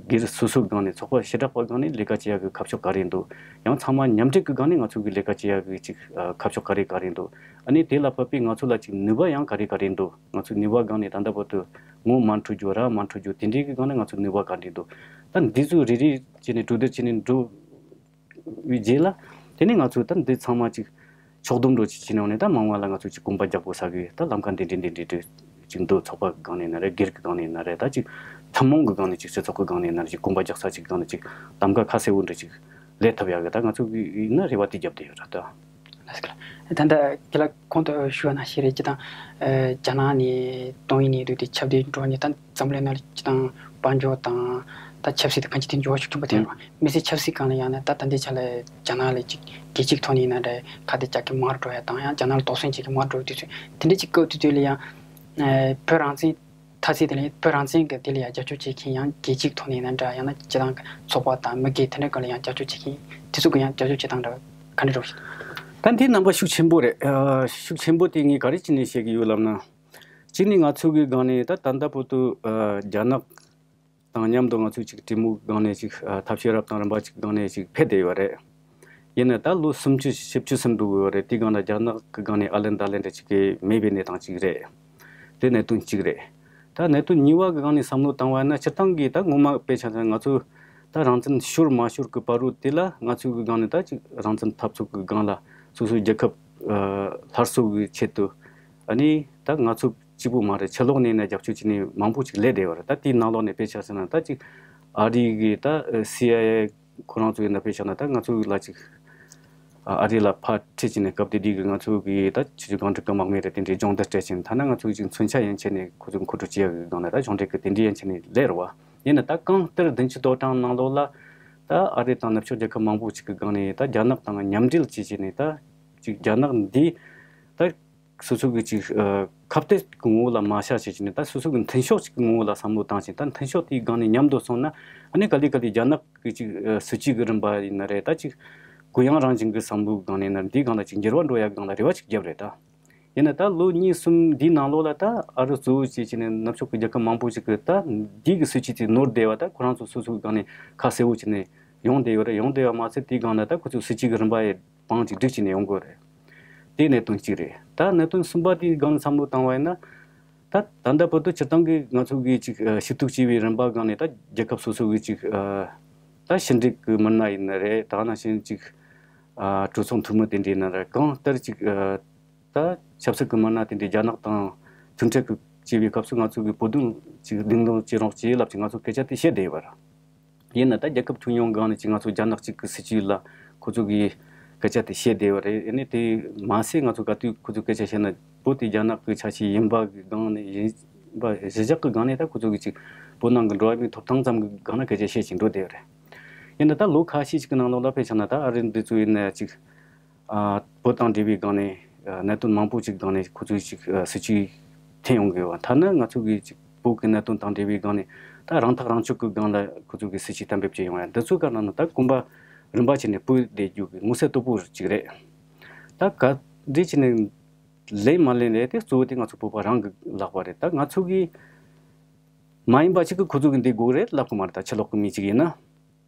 སྒེར་སོ་སོའི་སྒང་ནས། ཚོགས་པ་བྱེ་བྲག་པའི་སྒང་ནས་ལས་ཀ་བྱེད་ཡ་གི་ཁ་ཕྱོགས་ག་རེ་འདུག་ཡང་ཚང་མ་མཉམ་འབྲེལ་གྱི་སྒང་ནས་ང་ཚོ་གི་ལས་ཀ་བྱེད་ཡ་གི་ཅིག་ཨ་ཁ་ཕྱོགས་ག་རེ་ག་རེ་འདུག་ཨ་ནི་དེ་ལ་བབས་པའི་ང་ཚོ་ལ་ཅིག་ནུས་པ་ཡང་ག་རེ་ག་རེ་འདུག་ང་ཚོའི་ནུས་པ་སྒང་ནས་ད་ལྟ་བར་དུ་ངོ་མ་འཕྲོད་རྒྱུ། ར་མ་འཕྲོད་རྒྱུ། དེ་འདྲའི་གི་སྒང་ནས་ང་ཚོའི་ནུས་པ་ག་འདྲ་འདུག་ད་འདི་ཚོ་རེ་རེ་བྱས་ནས་གྲོས་བསྡུར་བྱས་ནས་འགྲོ་བའི་རྗེས་ལ། དེ་ནས་ང་ཚོས་ད་འདི་ཚང་མ་ཅིག་ཕྱོགས་བསྡོམས་འདྲ་ཅིག་བྱས་ནས། འོ་ནས་ད་མ་འོངས་པ་ལ་ང་ཚོས་ཅིག་གོམ་པ་རྒྱག་དགོས་ས་གི་ད་ལམ་ཁ་འདི་འདྲ་འདི་འདྲ་འདྲ་ཅིག་འདུག་ཚོགས་པ་གི་སྒང་ནས་ཡིན་ན་རེད། སྒེར་གྱི་སྒང་ནས་ཡིན་ན་རེད། ད་ཅིག་ཐུན་མོང་གི་སྒང་ནས་ཅིག་སྤྱི་ཚོགས་ཀྱི་སྒང་ནས་ཡིན་ན་རེད། ཅིག་གོམ་པ་རྒྱག་ས་ཅིག་སྒང་ནས་ཅིག་གདམ་ག་ཁ་གསལ་བོ་འདྲ་ཅིག་ལས་ཐུབ་ཡག་གི་ད་ང་ཚོ་གི་ཡིན་ན་རེ་བ་དེ་བརྒྱབ་བསྡད་ཡོད་ར་ད། ལགས་སོ། ད་ལྟ་ཁྱེད་ལ་གོང་དུ་ཞུས་པ་ནང་བཞིན་རེད། སྤྱིར་བཏང་ཨ་རྒྱ་ནག་ནས་ཏོག་དབྱིབས་ནད་དུག་དེ་ཁྱབ་གདལ་འགྲོ་ནས། ད་འཛམ་བུ་གླིང་ནང་ལ་སྤྱིར་བཏང་དཔལ་འབྱོར་དང་ད་ཆབ་སྲིད་དང་གང་ཅི་དེ་འགྱུར་བ་ཤུགས་ཆེན་པོ་ཐེབས་རེད་བ། མི་སེར་ཆབ་སྲིད་སྒང་ལ་ཡང་ན་ད་ད་ལྟའི་ཆ་ལ་རྒྱ་ནག་ལ་ཅིག་རྒྱལ་སྤྱིའི་ཐོག་ནས་ཡིན་ན་རེད། ཁ་གཏད་རྒྱག་མཁན་མང་རུ་འགྲོ་ཡ་དང་། ཡང་རྒྱ་ནག་ལ་དོགས་ཟོན་བྱེད་མཁན་མང་རུ་འགྲོ་ཡ། དུས་ཚོད་དེ་འདྲ་ཅིག་སྐབས་དེ་དུས་ལ་ཡང་ཨ་བོད་རང་བཙན་མཐའ་ཚད་དེ་ལ། བོད་རང་བཙན་གྱི་དེ་ལ་ཡང་རྒྱབ་སྐྱོར་བྱེད་མཁན་ཡང་རྒྱལ་སྤྱིའི་ཐོག་ནས་ཡིན་ན་འདྲ། ཡང་ན་སྤྱིར་བཏང་གི་ཚོགས་པ་དང་མི་སྒེར་དེ་འདྲ་སྒང་ལ་ཡང་རྒྱབ་སྐྱོར་བྱེད་མཁན་དེ་ཚོ་གི་ཡང་རྒྱབ་སྐྱོར་བྱེད་སྟངས་འདྲ་ག་འདྲ་འདྲ་བོ་ཞིག་ད་འདི་རྣམ་པ་ཤུགས་ཆེན་པོ་རེད། ཨ་ཤུགས་ཆེན་པོ་དེ་ངས་ག་རེ་བྱས་ནས་བཤད་ཀྱི་ཡོད་ལབ་ན། གཅིག་ནས་ང་ཚོ་གི་སྒང་ནས་ད་ད་ལྟ་བར་དུ་ཨ་རྒྱ་ནག་དང་མཉམ་དུ་ང་ཚོས་ཅིག་གྲོས་མོལ་སྒང་ནས་ཅིག་ཨ་ཐབས་ཤེས་རབ་དང་རིམ་པ་ཅིག་སྒང་ནས་ཅིག་ཕེབས་བསྡད་ཡོད་རེད། ཡིན་ནའི་ད་ལོ་སུམ་ཅུ་བཞི་བཅུ་ཟིན་འགྲོ་གི་ཡོད་རེད། དེའི་སྒང་ལ་རྒྱ་ནག་གི་སྒང་ནས་ཨ་ལན་ད་ལན་འདྲ་ཅིག་གི་མེད་པའི་གནས་སྟངས་ཅིག་རེད། དེ་གནད་དོན་གཅིག་རེད། ད་གནད་དོན་གཉིས་པ་གི་སྒང་ནས་བསམ་བློ་བཏང་བ་ཡིན་ན། སྤྱིར་བཏང་གི་ད་ངོ་མ་དཔེ་ཆ་ཚང་ང་ཚོ་ད་རང་བཙན་ཤོར་མ་ཤོར་གི་བར་དུ་དེ་ལ་ང་ཚོ་གི་སྒང་ནས་ད་ཅིག་རང་བཙན་འཐབ་རྩོད་གི་སྒང་ལ་སོ་སོའི་རྒྱལ་ཁབ་ཨ་སླར་གསོ་གི་ཆེད་དུ། ཨ་ནི་ད་ང་ཚོ་གཅིག་པུ་མ་རེད། ཕྱི་ལོགས་ནས་ནས་རྒྱབ་སྐྱོར་བྱས་ནས་མང་པོ་ཅིག་སླེབས་བསྡད་ཡོད་རེད། ད་དེའི་ནང་ལོགས་ནས་དཔེ་ཆ་བཞག་ན། ད་ཅིག་ཨ་རི་གི་ད་སི་ཨའི་ཨེ་ཁོ་རང་ཚོ་ཡིན་ན་དཔེ་བཞག་ན། ད་ང་ཚོ་ལ་ཅིག་ཨ་རི་ལ་ཕར་ཁྲིད་བྱས་ནས་སྐབས་དེ་དུས་ཀྱི་ང་ཚོ་གི་ད་ཕྱི་སྲིད་ལྗོངས་མགྲིན་གི་དམག་མི་རེད། དེ་འདྲའི་སྦྱོང་བརྡར་སྤྲད་བྱས་ནས། ཐ་ན་ང་ཚོ་གི་ཅིག་མཚོན་ཆ་ཡན་ཆད་ནས་ཁོ་ཚོ་མཁོ་སྤྲོད་བྱེད་ཡག་གི་སྒང་ནས་ད་སྦྱོང་བརྡར་གི་དེ་འདྲའི་ཡན་ཆད་ནས་སླེབས་རེད་བ། ཡིན་ན་ད་གང་ལྟར་བདུན་ཅུ་དོན་གྲངས་ནང་ལོགས་ལ་ད་ཨ་རི་དང་ནུབ་ཕྱོགས་རྒྱལ་ཁབ་མང་པོ་ཅིག་གི་སྒང་ནས་ད་རྒྱ་ནག་དང་མཉམ་འབྲེལ་བྱས་བྱས་ནས། ད་ཅིག་རྒྱ་ནག་འདི་ད་སོ་སོ་གི་ཅིག་ཨ་ཁ་གཏད་ཀྱི་ངོ་བོ་ལ་མ་བཞག་བྱས་བྱས་ནས། ད་སོ་སོ་གི་མཐུན་ཕྱོགས་ཅིག་གི་ངོ་བོ་ལ་བསམ་བློ་བཏང་བྱས། ད་མཐུན་ཕྱོགས་དེའི་སྒང་ནས་མཉམ་དུ་སོང་ན། ཨ་ནི་ག་ལེ་ག་ལེ་རྒྱ་ནག་གི་ཅིག་ཨ་སྲིད་བྱུས་ཀྱི་རིམ་པ་ཡིན་ན་རེད། ད་ཅིག་གུ་ཡངས་རང་བཞིན་གྱི་བསམ་བློའི་སྒང་ནས་ཡིན་ན། འདིའི་སྒང་ལ་ཅིག་འགྱུར་བ་འགྲོ་ཡ་སྒང་ལ་རེ་བ་ཅིག་བརྒྱབ་རེད་ད། ཡིན་ན་ད་ལོ་གཉིས་གསུམ་འདིའི་ནང་ལོགས་ལ། ད་ཨ་རི་གཙོ་བོ་བྱས་བྱས་ནས་ནུབ་ཕྱོགས་ཀྱི་རྒྱལ་ཁབ་མང་པོ་ཞིག་གིས་ད་འདི་གི་སྲིད་བྱུས་དེ་ནོར་བསྡད་པ། ད་ཁོ་རང་ཚོ་སོ་སོའི་སྒང་ནས་ཁ་གསལ་བོ་བྱས་ནས་ཡོང་བསྡད་ཡོད་རེད། ཡོང་བསྡད་པ་མ་ཟད། དེའི་སྒང་ལ་ད་ཁོ་ཚོའི་སྲིད་བྱུས་ཀྱི་རིམ་པ་ཡི་བང་ཅིག་སྒྲིག་བྱས་ནས་ཡོང་གི་ཡོད་རེད། དེ་གནད་དོན་གཅིག་རེད། ད་གནད་དོན་གསུམ་པ་དེའི་སྒང་ནས་བསམ་བློ་བཏང་བ་ཡིན་ན། ད་ད་ལྟ་བར་དུ་སྤྱིར་བཏང་གི་ང་ཚོ་གིས་ཅིག་ཨ་ཞུ་གཏུག་བྱས་པའི་རིམ་པ་སྒང་ནས། ད་རྒྱལ་ཁབ་སོ་སོ་གིས་ཅིག་ཨ་ད་ཕྱི་འབྲེལ་གྱི་མི་སྣ་ཡིན་ན་རེད། ད་ནང་བཞིན་ཅིག་ཨ་གྲོས་ཚོགས་འཐུས་མི་དེ་འདྲ་ཡིན་ན་རེད། གང་ལྟར་ཅིག་ཨ་ད་ཆབ་སྲིད་ཀྱི་མི་སྣ་དེ་འདྲས་རྒྱ་ནག་དང་མཐུན་འབྲེལ་གྱི་བྱེད་པའི་སྐབས་སུ། ང་ཚོ་གི་བོད་དོན་ཅིག་གདེང་འདོན་བྱེད་རོགས་བྱེད་ལབ་ཅིག་ང་ཚོ་སྐད་ཆ་དེ་བཤད་བསྡད་ཡོད་པ་རེད། ཡིན་ན་ད་རྒྱལ་ཁབ་ཁྱོན་ཡོངས་སྒང་ནས་ཅིག་ང་ཚོ་རྒྱ་ནག་གཅིག་གི་སྲིད་བྱུས་ལ་ཁོ་ཚོ་གིས་སྐད་ཆ་དེ་བཤད་བསྡད་ཡོད་རེད། ཨ་ནི་དེ་མ་ཟད་ང་ཚོ་ག་དུས་ཁོ་ཚོས་སྐད་ཆ་བཤད་ན། བོད་དེ་རྒྱ་ནག་གི་ཆ་ཤས་ཡིན་པ་གི་སྒང་ནས། ཡིན་པ་གཞི་བཞག་གི་སྒང་ནས། ད་ཁོ་ཚོ་གིས་ཅིག་བོད་ནང་གི་འགྲོ་བ་མིའི་ཐོབ་ཐང་ཙམ་གི་སྒང་ན་སྐད་ཆ་བཤད་ཅིག་འགྲོ་བསྡད་ཡོད་རེད། ཡིན་ན་ད་ལོ་ཁ་ཤས་ཤིག་གི་ནང་ལོགས་ལ་དཔེ་བཞག་ན། ད་ཨ་རི་འདི་ཚོ་ཡིན་ན་ཅིག་ཨ་བོད་དང་འབྲེལ་བའི་སྒང་ནས་ཨ་གནད་དོན་མང་པོ་ཅིག་སྒང་ནས་ཁོ་ཚོས་ཅིག་ཨ་སྲིད་བྱུས་འཐེན་ཡོང་གི་ཡོད་པ། ཐ་ན་ང་ཚོ་གི་ཅིག་བོད་ཀྱི་གནད་དོན་དང་འབྲེལ་བའི་སྒང་ནས་ད་རང་ཐག་རང་གཅོད་ཀྱི་སྒང་ལ་ཁོ་ཚོ་གི་སྲིད་བྱུས་གཏན་འབེབས་བྱས་ཡོང་ཡ། འདི་ཚོའི་སྒང་ནང་ན་ད་གོམ་པ་རིམ་པ་བྱས་ནས་སྤོས་བསྡད་རྒྱུ་གི་མངོན་གསལ་དོད་པོ་ཅིག་རེད། ད་ག་འདྲས་བྱས་ནས་ལེན་མ་ལེན་རེད། དེ་གཙོ་བོ་དེ་ང་ཚོ་བོད་པ་རང་གི་ལག་པ་རེད། ད་ང་ཚོ་གི་མ་ཡིན་པ་ཅིག་གིས་ཁོ་ཚོ་གི་འདི་དགོས་རེད་ལབ་གི་མ་རེད། ད་ཕྱི་ལོགས་གི་མི་ཅིག་ཡིན་ན།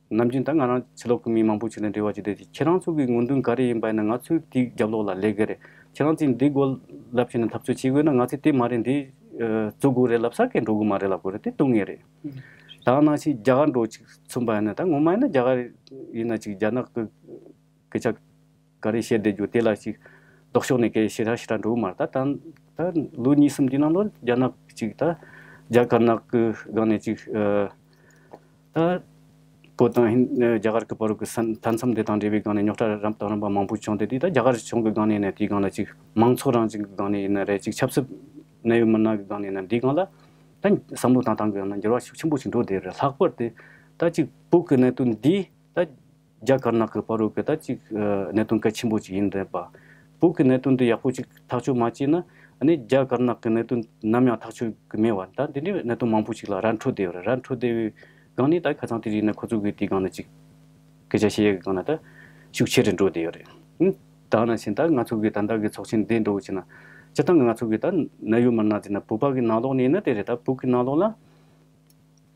ནམ་རྒྱུན་ད་ང་རང་ཕྱི་ལོགས་གི་མི་མང་པོ་ཅིག་ལ་འབྲེལ་བ་བྱེད་དུས། ཁྱེད་རང་ཚོ་གི་དགོས་འདུན་ག་རེ་ཡིན་པ་ཡིན་ན་ང་ཚོས་དེའི་རྒྱབ་ལོགས་ལ་སླེབས་གི་རེད། ཁྱེད་རང་ཚོས་འདི་དགོས་ལབ་བྱས་ནས་འཐབ་རྩོད་བྱེད་དགོས་ན། ང་ཚོས་དེ་མ་རེད། འདི་ཨ་རྩོད་དགོས་རེད་ལབ་ས་གས་འགྲོ་གི་མ་རེད་ལབ་དགོས་རེད། དེ་ལྟོས་ངེས་རེད། ད་ནང་བཞིན་རྒྱ་གར་འདྲ་ཅིག་མཚོན་པ་ཡིན་ན། ད་ངོ་མ་ཡིན་ན་རྒྱ་གར་ཡིན་ན་ཅིག་རྒྱ་ནག་གི་སྐད་ཆ་ག་རེ་བཤད་བསྡད་རྒྱུ་དེ་ལ་ཅིག་ལྡོག་ཕྱོགས་ནས་སྐད་ཞེ་དྲག་ཞེ་དྲག་འགྲོ་གི་མ་རེད། ད་ད་ད་ལོ་གཉིས་གསུམ་འདི་ནང་ལོགས་རྒྱ་ནག་ཅིག་ད་རྒྱ་དཀར་ནག་གི་སྒང་ནས་ཅིག་ཨ་ད་ བོད་དང་ཧིན་རྒྱ་གར་གྱི་བར་གྱི་ས་མཐའ་མཚམས་དེ་དང་འབྲེལ་བའི་སྒང་ནས་རྙོག་དྲ་རབ་དང་རིམ་པ་མང་པོ་བྱུང་སྟེ། དེ་ད་རྒྱ་གར་གཞུང་གི་སྒང་ནས་ཡིན་ན། དེའི་སྒང་ལ་ཅིག་མང་ཚོགས་རང་བཞིན་གྱི་སྒང་ནས་ཡིན་ན་རེད། ཅིག་ཆབ་སྲིད་གནད་ཡོད་མི་སྣ་གི་སྒང་ནས་ཡིན་ན། འདིའི་སྒང་ལ་ད་བསམ་བློ་བཏང་སྟངས་ཀྱི་ནང་འགྱུར་བ་ཤུགས་ཆེན་པོ་ཞིག་འགྲོ་བསྡད་ཡོད་རེད། ལྷག་པར་དུ་ད་ཅིག་བོད་ཀྱི་གནད་དོན་འདི་ད་རྒྱ་དཀར་ནག་གི་བར་རུ་གི་ད་ཅིག་ཨ་གནད་དོན་གལ་ཆེན་པོ་ཅིག་ཡིན་རེད་པ། བོད་ཀྱི་གནད་དོན་འདི་ཡག་པོ་ཅིག་ཐག་གཅོད་མ་བྱས་ན། ཨ་ནི་རྒྱ་དཀར་ནག་གི་གནད་དོན་ནམ་ཡང་ཐག་གཅོད་གི་མེད་པ། ད་དེ་འདྲའི་གནད་དོན་མང་པོ་ཅིག་ལ་ར་འཕྲོད་བསྡད་ཡོད་རེད། ར་འཕྲོད་བསྡད་པའི་སྒང་ནས་ད་ཁ་སང་དེ་རིང་ནས་ཁོ་ཚོ་གི་དེའི་སྒང་ནས་ཅིག་སྐད་ཆ་བཤད་ཡས་ཀྱི་སྒང་ལ་ད་ཤུགས་ཆེ་རུ་འགྲོ་བསྡད་ཡོད་རེད། ཨང་། ད་ནང་བཞིན་ད་ང་ཚོ་གི་ད་ལྟ་གི་ཚོགས་ཆེན་འདི་འགྲོ་བྱས་ན། སྤྱིར་བཏང་གི་ང་ཚོ་གི་ད་གནད་ཡོད་མི་སྣ་ཟེར་ན། བོད་པ་གི་ནང་ལོགས་ནས་ཡིན་ན་དེ་རེད། ད་བོད་ཀྱི་ནང་ལོགས་ལ་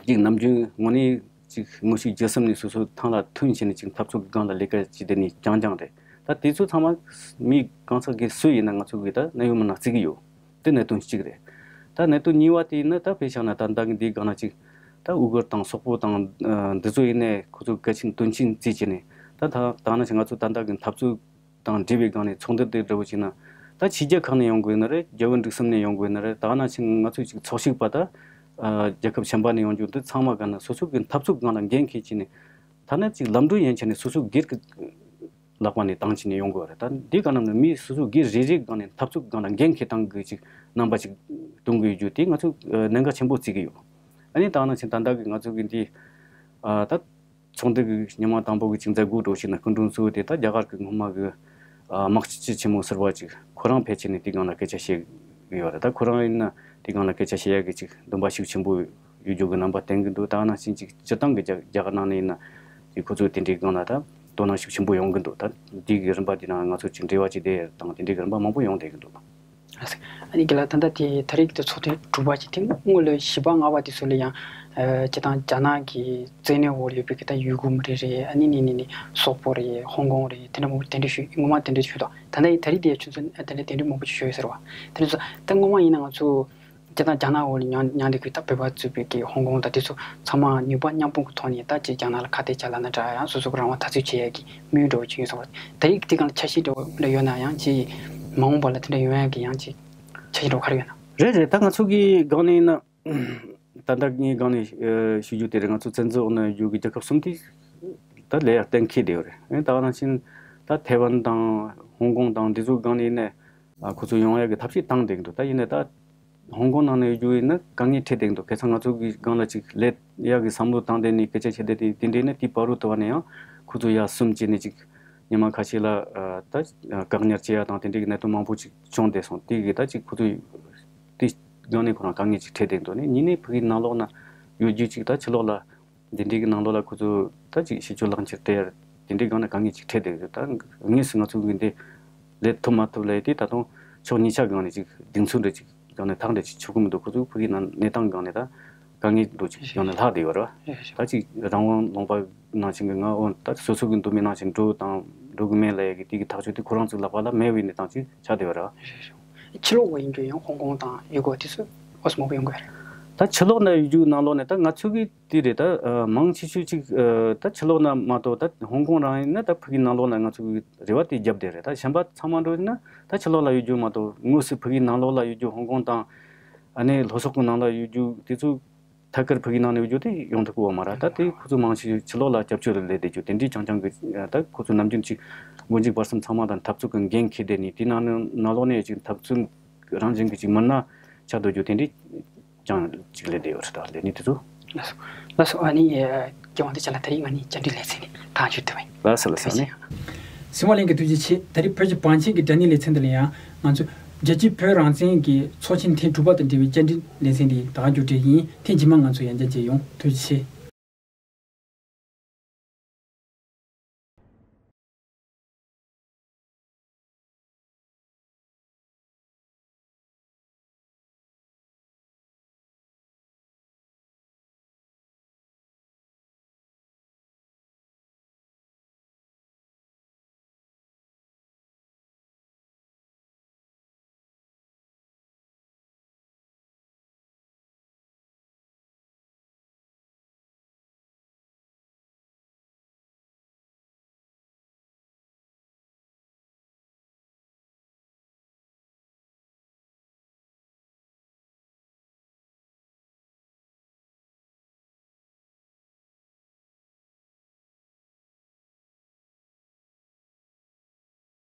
ཅིག་ནམ་རྒྱུན་དངོས་གནས་ཅིག་ངོ་ཤེས་བརྗེ་གསུམ་ནས་སོ་སོ་ཐང་ལ་ཐོན་བྱས་ནས་ཅིག་འཐབ་རྩོད་ཀྱི་སྒང་ལ་ལས་ཀ་བྱེད་བསྡད་ནི་རྐྱང་རྐྱང་རེད། ད་དེ་ཚོ་ཚང་མ་མི་གང་ཟག་གི་སུ་ཡིན་ན་ང་ཚོ་གི་ད་གནད་ཡོད་མི་སྣ་བརྩི་གི་ཡོད། དེ་གནད་དོན་གཅིག་རེད། ད་གནད་དོན་གཉིས་པ་དེ་ཡིན་ན། ད་དཔེ་བཞག་ན་ད་ལྟ་གི་འདིའི་སྒང་ལ་ཅིག་ད་ཨུ་གུར་དང་སོག་པོ་དང་ཨ་འདི་ཚོ་ཡིན་ནའི་ཁོ་ཚོ་གལ་ཆེན་དོན་ཆེན་བརྩིས་བྱས་ནས། ད་ད་ད་ནང་བཞིན་ང་ཚོ་ད་ལྟ་གི་འཐབ་རྩོད་དང་འབྲེལ་བའི་སྒང་ནས་ཚོགས་འདུ་དེ་འདྲ་བོ་བྱས་ན། ད་ཕྱི་རྒྱལ་ཁག་ནས་ཡོང་དགོས་ན་རེད། རྒྱལ་བོད་འབྲུག་གསུམ་ནས་ཡོང་དགོས་ན་རེད། ད་ནང་བཞིན་ང་ཚོའི་ཅིག་ཚོགས་ཞུགས་པ་ད་ཨ་རྒྱལ་ཁབ་གཞན་པ་ནས་ཡོང་རྒྱུ་འདི་ཚང་མ་ག་ན་སོ་སོ་གི་འཐབ་རྩོད་སྒང་ལ་འགན་འཁྱེར་བྱས་ནས། ཐ་ན་ཅིག་ལམ་འགྲོ་ཡན་ཆད་ནས་སོ་སོ་སྒེར་གྱི་ལག་པ་ནས་བཏང་བྱས་ནས་ཡོང་དགོས་རེད། ད་འདི་ག་ན་ནི་མི་སོ་སོ་སྒེར་རེ་རེའི་སྒང་ནས་འཐབ་རྩོད་སྒང་ལ་འགན་འཁྱེར་སྟངས་ཀྱི་ཅིག་རྣམ་པ་ཅིག་སྟོན་གི་ཡོད་རྒྱུ་དེ་ང་ཚོས་ཨ་གནད་འགག་ཆེན་པོ་བརྩི་གི་ཡོད། ཨ་ནི་ད་ནང་བཞིན་ད་ལྟ་གི་ང་ཚོ་གི་འདི་ཨ་ད་ཚོགས་འདུ་གི་ཉི་མ་དང་པོ་གི་ཅིག་མཛད་སྒོ་འགྲོ་བྱས་ན། སྐུ་མགྲོན་གཙོ་བོ་དེ་ད་རྒྱ་གར་གི་སྔོན་མ་གི་ཨ་དམག་སྤྱི་ཆེན་མོ་ཟུར་པ་ཅིག་ཁོ་རང་ཕེབས་བྱས་ནས་དེའི་སྒང་ལ་སྐད་ཆ་བཤད་གི་ཡོད་རེད། ད་ཁོ་རང་ཡིན་ན་དེའི་སྒང་ལ་སྐད་ཆ་བཤད་ཡ་གི་ཅིག་འདུན་པ་ཤུགས་ཆེན་པོ་ཡོད་རྒྱུ་གི་རྣམ་པ་བསྟན་གི་འདུག། ད་ནང་བཞིན་ཅིག་སྤྱིར་བཏང་གི་རྒྱ་རྒྱ་གར་ནང་ནས་ཡིན་ན་ཅིག་ཁོ་ཚོས་དེ་འདྲའི་སྒང་ལ་ད་དོ་སྣང་ཤུགས་ཆེན་པོ་ཡོང་གི་འདུག། ད་འདི་གི་རིམ་པ་འདི་ནང་ང་ཚོ་ཅིག་འབྲེལ་བ་ཅིག་བསྡད་དང་དེ་འདྲའི་གི་རིམ་པ་མང་པོ་ཡོང་བསྡད་གི་འདུག། ཨ་ནི་རྒན་ལགས། ད་ལྟ་དེ་ད་རེས་ཀྱི་ཚོགས་ཐེངས་དྲུག་པ་ཅིག་དེ་སྔོན་ལ་བཞི་པ་ལྔ་པ་དེ་ཚོ་ལ་ཡང་ཨ་སྤྱིར་བཏང་རྒྱ་ནག་གི་བཙན་གནོན་འོག་ལ་ཡོད་པའི་གི་ད་ཡུལ་གྲུ་མི་རིགས་རེད། ཨ་ནི་ནི་ནི་ནི་སོག་པོ་རེད། ཧོང་ཀོང་རེད། དེ་འདྲ་མང་པོ་དེ་འདྲ་ཞུ། སྔོན་མ་དེ་འདྲ་ཞུས་དང་། ད་ལྟ་ཡི་ད་རེས་དེ་ཆུ་ཚོད་དེ་འདྲ་དེ་འདྲ་མང་པོ་ཞིག་ཞུ་ཡོད་ཟེར་བ། དེ་འདྲ་ཚོ་ད་སྔོན་མ་ཡིན་ན་ང་ཚོ་སྤྱིར་བཏང་རྒྱ་ནག་འོག་ལ་མྱང་མྱང་བསྡད་ཀྱི་ད་བོད་པ་གཙོས་པའི་གི་ཧོང་ཀོང་དང་དེ་ཚོ་ཚང་མ་ནུས་པ་མཉམ་སྤུངས་ཀྱི་ཐོག་ནས་ད་ཅིག་རྒྱ་ནག་ལ་ཁ་གཏད་བཅག་ལབ་ན་འདྲ། ཡང་སོ་སོ་གི་རང་དབང་འཐབ་རྩོད་བྱེད་ཡ་གི་དམིགས་ཡུལ་འདྲ་བོ་ཅིག་ཡོད་ཟེར་བ། ད་རེས་དེ་སྒང་ལ་འཆར་གཞི་འདྲ་བོ་འདྲ་ཡོད་ན། ཡང་ཅིག་མ་འོངས་པ་ལ་དེ་འདྲ་ཡོང་ཡ་གི་ཡང་ཅིག་འཆར་གཞི་འདྲ་བོ་ག་རེ་ཡོད་ན། རེད་རེད། ད་ང་ཚོ་གི་སྒང་ནས་ཡིན་ན། ད་ལྟ་ངའི་སྒང་ནས་ཨ་ཞུ་རྒྱུ་དེ་རེད། ང་ཚོ་བཙན་འཛུལ་འོག་ན་ཡོད་རྒྱུ་གི་རྒྱལ་ཁབ་གསུམ་དེ་ད་ལས་ཡ་གཏན་འཁེལ་བསྡད་ཡོད་རེད། ཨེ་ད་ག་ནང་བཞིན་ད་ཐའེ་ཝན་དང་ཧོང་ཀོང་དང་འདི་ཚོ་སྒང་ནས་ཡིན་ནའི་ཨ་ཁོ་ཚོ་ཡོང་ཡ་གི་ཐབས་ཤེས་བཏང་བསྡད་ཀྱི་འདུག། ད་ཡིན་ནའི་ད་ཧོང་ཀོང་ནང་ནས་ཡོད་རྒྱུ་ཡིན་ན་དཀའ་ངལ་འཕྲད་བསྡད་ཀྱི་འདུག། ཁ་སང་ང་ཚོ་གི་སྒང་ལ་ཅིག་ལས་ཡ་གི་བསམ་བློ་བཏང་བསྡད་ནས་སྐད་ཆ་བཤད་བསྡད་དེ། དེ་འདྲ་ཡིན་ན་དེའི་བར་དུ་དུ་བ་ནས་ཡང་ཁོ་ཚོ་ཡར་སོང་བྱས་ནས་ཅིག་ཉི་མ་ཁ་ཤས་ལ་ཨ་ད་བཀག་ཉར་བྱེད་ཡ་དང་དེ་འདྲའི་གི་གནད་དོན་མང་པོ་ཅིག་བྱུང་བསྡད་སོང་། དེ་གི་ད་ཅིག་ཁོ་ཚོ་དེ་སྒང་ནས་ཁོ་རང་དཀའ་ངལ་ཅིག་འཕྲད་བསྡད་འདུག་ནས། གཉིས་ནས་ཕ་གིའི་ནང་ལོགས་ན་ཡོད་རྒྱུ་ཅིག་ད་ཕྱི་ལོགས་ལ་འདི་འདྲའི་གི་ནང་ལོགས་ལ་ཁོ་ཚོ་ད་ཅིག་ཤི་བཅོས་ལག་འཁྱེར་སྤྲད་ཡ་དེ་འདྲའི་སྒང་ནས་དཀའ་ངལ་ཅིག་འཕྲད་བསྡད་ཡོད། ད་དངོས་སུ་ང་ཚོ་གི་འདི་ལས་ཐུབ་མ་ཐུབ་ལ་ཡི་དེ་ད་དུང་ཕྱོགས་གཉིས་ཆ་སྒང་ནས་ཅིག་གདེང་ཚོད་འདྲ་ཅིག་སྒང་ནས་ཐག་འདྲ་ཅིག་ཆོད་གི་མི་འདུག། ཁོ་ཚོ་ཕ་གིའི་ནང་གནས་སྟངས་སྒང་ནས་ད་དཀའ་ངལ་འདྲ་ཅིག་སྒང་ནས་ལྷག་བསྡད་ཡོད་རེད་བ། ད་ཅིག་རང་དབང་ལུང་པ་ནང་བཞིན་གི་ང་འོ་ད་སོ་སོ་གི་འདོད་མོས་ནང་བཞིན་འགྲོ་དང་འགྲོ་གི་མེད་ལབ་ཡ་གི་དེ་གི་ཐག་གཅོད་དེ་ཁོ་རང་ཚོའི་ལག་པ་ལ་མེད་པའི་གནས་སྟངས་ཅིག་ཆགས་བསྡད་ཡོད་རེད་བ། ཕྱི་ལོགས་ཡིན་རྒྱུ་ཡང་ཧོང་ཀོང་དང་ཡུ་གུར་དེ་ཚོ་ཨོ་སི་མང་པོ་ཡོང་གི་རེད། ད་ཕྱི་ལོགས་ན་ཡོད་རྒྱུ་ནང་ལོགས་ནས་ད་ང་ཚོ་གི་དེ་རེད། ད་ཨ་མང་ཆེ་ཤོས་ཅིག་ཨ་ད་ཕྱི་ལོགས་ན་མ་གཏོགས། ད་ཧོང་ཀོང་རང་ཡིན་ན་ད་ཕ་གིའི་ནང་ལོགས་ན་ང་ཚོ་གི་རེ་བ་དེ་བརྒྱབ་བསྡད་རེད། ད་གཞན་པ་ཚང་མ་འགྲོ་ཡིན་ན་ད་ཕྱི་ལོགས་ལ་ཡོད་རྒྱུ་མ་གཏོགས། དངོས་སུ་ཕ་གིའི་ནང་ལོགས་ལ་ཡོད་རྒྱུ་ཧོང་ཀོང་དང་ཨ་ནི་ལྷོ་ཕྱོགས་ཀྱི་ནང་ལ་ཡོད་རྒྱུ་དེ་ཚོ་ཐད་ཀར་ཕ་གིའི་ནང་ནས་ཡོད་རྒྱུ་དེ་ཡོང་ཐུབ་ཀྱི་ཡོད་མ་རེད། ད་དེ་ཁོ་ཚོ་མང་ཆེ་ཕྱི་ལོགས་ལ་སྐྱབས་བཅོལ་དུ་སླེབས་བསྡད་རྒྱུ་དེ་འདྲའི་རྐྱང་རྐྱང་གི། ད་ཁོ་ཚོ་ནམ་རྒྱུན་ཅིག་མགོ་མཇུག་བར་གསུམ་ཚང་མ་དང་འཐབ་རྩོད་ཀྱི་འགན་འཁྱེར་བསྡད་ནས། དེའི་ནང་ནང་ལོགས་ནས་ཅིག་འཐབ་རྩོད་རང་བཞིན་གྱི་ཅིག་མི་སྣ་ཆགས་སྡོད་རྒྱུ་དེ་འདྲའི་ཅང་ཅིག་སླེབས་བསྡད་ཡོད་རེད། ད་ལས་ནི་དེ་ཚོ། ལགས་སོ། ལགས་སོ། ཨ་ནི་ཨ་སྐྱེ་བ་འདི་ཅ་ལག་ད་རིང་ང་ནི་བཅར་འདྲི་ལེ་ཚན་ནི་ཐག་གཅོད་ཐུབ་པ་ཡིན། ལགས་སོ། ལགས་སོ། ཨ་ནི། གཟིགས་མོ་ལྷན་རྒྱས་ཐུགས་རྗེ་ཆེ། ད་རེས་བོད་ཀྱི་བང་ཆེན་གྱི་དྲ་བརྙན་ལེ་ཚན་འདི་ལ་ཡང་ང་ཚོས་རྒྱལ་སྤྱིའི་བོད་རང་བཙན་གྱི་ཚོགས་ཆེན་ཐེངས་དྲུག་པ་དང་འབྲེལ་བའི་བཅར་འདྲི་ལེ་ཚན་འདི་ད་ག་མཇུག་སྒྲིལ་ཡིན། ཐེངས་རྗེས་མ་ང་ཚོ་ཡང་བསྐྱར་མཇལ་ཡོང་། ཐུགས་རྗེ་ཆེ།